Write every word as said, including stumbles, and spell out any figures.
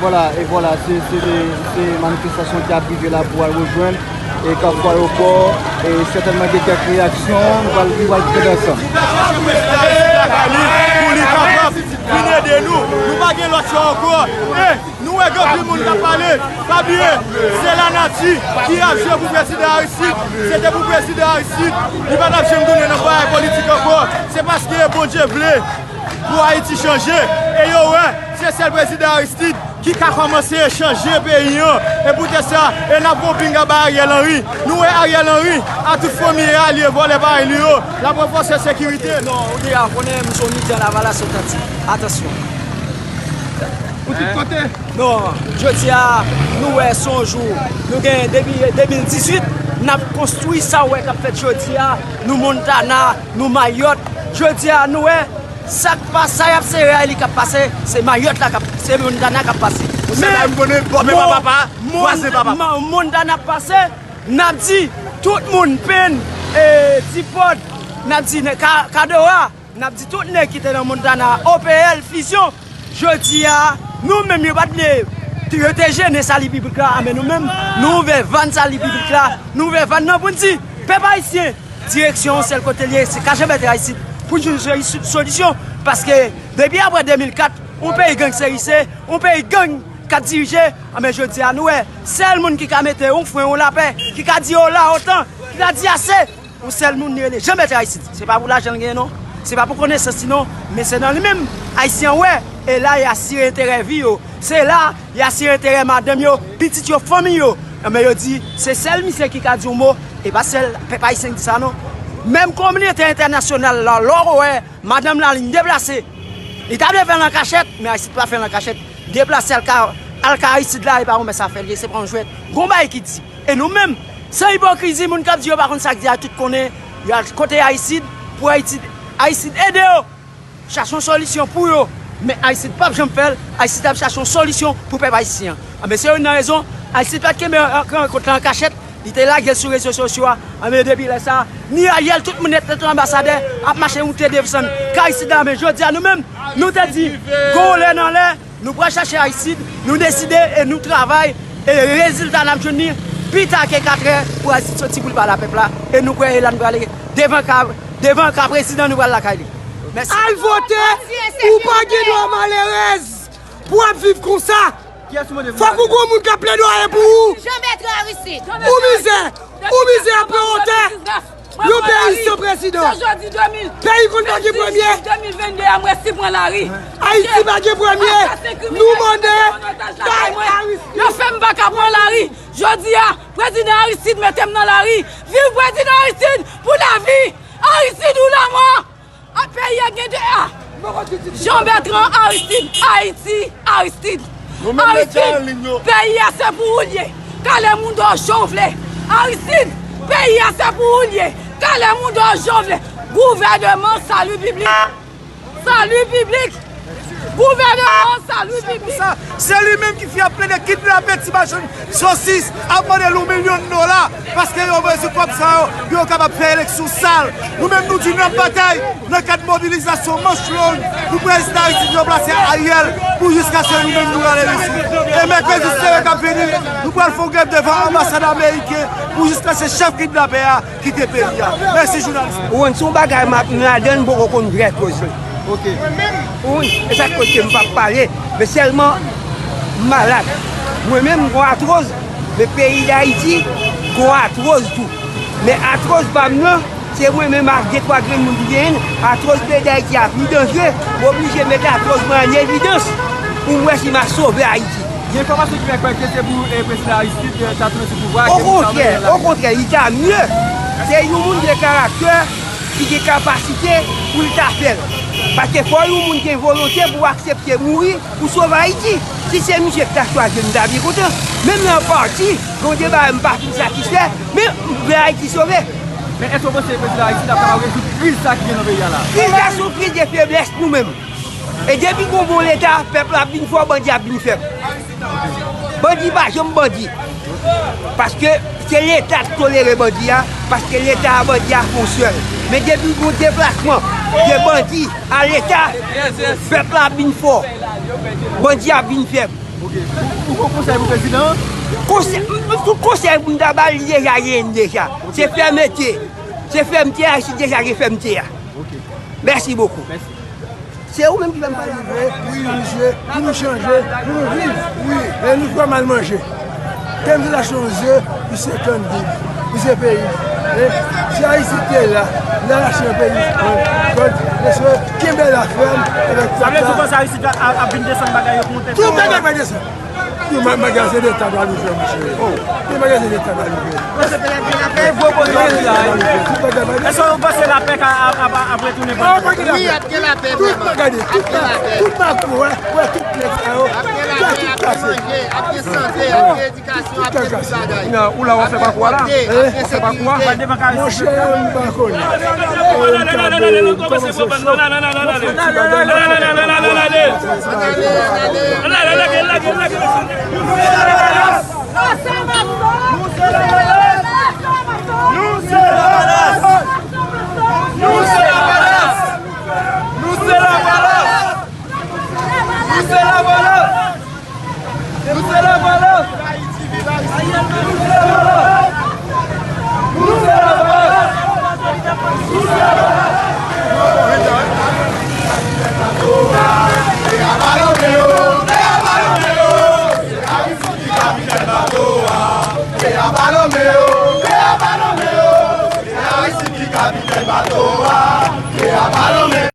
Vwala, e vwala, se, se, se manifestasyon ki ap rive la pou al rejwenn e Kafou Ayewopò, e sètènman gen kèk reyaksyon, nou pral, nou pral pran ansanm. Pou li kapab vin ede nou, nou pa gen lòt chwa ankò. E nou wè gen anpil moun k ap pale, pa bliye, se lanati ki ap jwe pou prezidan Aristide. Se te pou prezidan Aristide, li pa t ap janm tounen nan bagay politik ankò. Se paske Bondye vle pou Ayiti chanje. E yo wè, se sèl prezidan Aristide ki ka kòmanse chanje peyi an. E poutèt sa, e n ap pran pinga bay Ariel Henry. Nou wè Ariel Henry, a tout fanmi e alye vòlè parèy li yo, l ap ranfòse sekirite. Non, ou deja konnen, m se yon militan Lavalas otantik. Atansyon. Ou tout kote? Non, jodi a, nou wè se yon jou, nou gen depi de mil dizuit, n ap konstwi sa w wè k ap fèt jodi a, nou Montana, nou Mayòt. Jodi a, nou wè, sa k pa, sa y ap sere a, li k ap pase, se Mayòt la k ap, se Montana k ap pase. Ou se la m konnen, bò men pa papa, vwazen pa papa. Montana ap pase, n ap di, tout moun, Penn, e, Dipòd, n ap di, ne, Ka-, Kadora, n ap di, tout nèg ki te nan Montana, O P L, Fusion, jodi a, nou menm yo pa t vle, yo te jennen sali piblik la, a, men nou menm, nou ouvè vàn sali piblik la, nou ouvè vàn nan pou n di, pèp ayisyen, direksyon yon sèl kote l ye, se ka Jean Bertrand Aristide pou jwenn solisyon. Paske depi apre de mil kat, yon peyi gangsterise, yon peyi gang k ap dirije, anben jodi a nou wè, sèl moun ki ka mete yon fren, yon lapè, ki ka di ola otan, ki ka di ase, yon sèl moun li rele Jean Bertrand Aristide. Se pa pou lajan l genyen non, se pa pou konesans li non, men se nan li menm, Ayisyen wè, e la y asire enterè vi yo. Se la y asire enterè madanm yo, pitit yo, fanmi yo. Anben yo di, se sèl misye ki ka di yon mo, e pa sèl pèp ayisyen ki di sa non. Menm kominote entènasyonal la, lè w wè madanm Lalin deplase, li ta vle fè l an kachèt, men Aristide pa fè l an kachèt. Deplase al ka, al ka Aristide la, e pa yon mès afè l ye, se pa yon jwèt. Gon bagay ki di. E nou menm, san ipokrizi, moun k ap di yo pa konn sa k di a, tout konnen, y al kote Aristide, pou Aristide, Aristide ede yo. Chache yon solisyon pou yo. Men Aristide p ap janm fè l. Aristide ap chache yon solisyon pou pèp ayisyen an. Anben, se youn nan rezon, Aristide pa t kenbe ran-, rankont la an kachèt. Li te lage l sou rezo sosyo a. Anben, depi lè sa a, ni Ariel, tout moun nèt, nèt anbasadè, ap mache moute desann ka Aristide la. Men jodi a, nou menm, nou te di, gon lè nan lè, nou pral chache Aristide, nou deside e nou travay, e rezilta n ap jwenn li pita ke katrè pou Aristide soti pou l pale a pèp la. E nou kwè e la nou prale devan ka, devan ka prezidan, nou pral lakay li. Mèsi. Al vote, ou pa gen dwa malerèz pou w ap viv konsa. Fòk ou gon moun k ap pledwaye pou ou. Jean Bertrand Aristide. Ou mizè, ou mizè ap pran wotè. Yon peyi san prezidan. Peyi konn pa gen premye. Ayiti pa gen premye. Nou mande bay Aristide. Yo fè m pa ka pran lari. Jodi a, prezidan Aristide mete m nan lari. Viv prezidan Aristide pou lavi. Aristide ou lanmò. A, peyi a gen de a. Jean Bertrand Aristide, Ayiti, Aristide. Aristide, peyi a se pou ou l ye. Kale mouda w jan w vle. Aristide, peyi a se pou ou l ye. Kale mouda w jan w vle. Gouvèneman sali piblik. Sali piblik. Gouvèneman sali piblik. Se li menm ki fè ap plede kidnape ti machann sosis, ap mande l yon milyon dola, paske yo bezwen kòb sa yo pou yo kapab fè eleksyon sal. Nou menm nou di n ap batay nan kad mobilizasyon manch long pou prezidan Aristide ranplase Ariel pou jiskaske nou menm nou rale lisi. E mèkredi seren k ap vini, nou pral fè yon grèv devan anbasad ameriken pou jiskaske chèf kidnapè a kite peyi a. Mèsi jounalis. Ou konn, se yon bagay m ap, m ladan l, m poko konn vrè koze. Ok. Ou konn, e sa k koz ke m p ap pale, men sèlman m malad. Mwen menm m gon atwoz, men peyi Dayiti gon atwoz tou. Men atwoz pa m nan, se mwen menm ak de twa grenn moun ki genyen l. Atwoz peyi Dayiti a pi danjre, m oblije met atwoz mwen an evidans pou m wè si m a sove Ayiti. Gen enfòmasyon ki fè kwè ke se pou, eh, prezidan Aristide, eh, ta tounen sou pouvwa a, ke li ta mennen l. Okontrè, okontrè, li ta mye. Se yon moun gen karaktè, ki gen kapasite pou l ta fè l. Paske fò yon moun gen volonte pou aksepte mouri pou sove Ayiti. Si se misye ki ta chwazi l, m ta byen kontan. Menm nan pati, gen de bagay m pa fin satisfè, men m vle Ayiti sove. Men èske w panse prezidan Aristide ap kapab rezoud kriz sa ki gen nan peyi a la? Kriz la se yon kriz de feblès nou menm. E depi gon bon Leta, pèp la ap vin fò, bandi ap vin fèb. Bandi pa janm bandi. Paske se Leta k tolere bandi a, paske Leta a bandi a fè yon sèl. Men depi gon deplasman de bandi a Leta, pèp la ap vin fò. Bandi ap vin fèb. Ok. Ou, ou gon konsèy pou prezidan an? Konsèy, m, m, tout konsèy pou m ta ba l, li deja genyen deja. Se fèmete. Se fèmte a, si deja gen fèmte a. Ok. Mèsi bokou. Mèsi. Se ou menm ki fè m pale. Wi, misye, pou nou chanje, pou nou viv. Wi, e nou fè mal manje. Kèm se lachte yon ze, li senkant goud. Li se peyi. E si Ayiti te la, li al achte yon peyi. Donk, mesye, kenbe la fèm avèk pèp la. Sa vle di konsa Ayiti ap, ap vin desann bagay yo pou yon tenten. Tout bagay va desann. Tout ma-, magazen leta pral ouvè, monchè. Tout magazen leta pral ouvè. Tout bagay pral ouvè. Èske w panse lapè ka ap, ap, ap retounen? Wi, ap gen lapè vrèman. Tout bagay, tout ma-, tout makou, wè, wè, tout nèg sa yo. Ap gen lapè, ap gen manje, ap gen sante, ap gen edikasyon, ap gen tout bagay. Ou la w ap fè pa kwa la? Ap gen sekirite. Monchè, m pa konnen.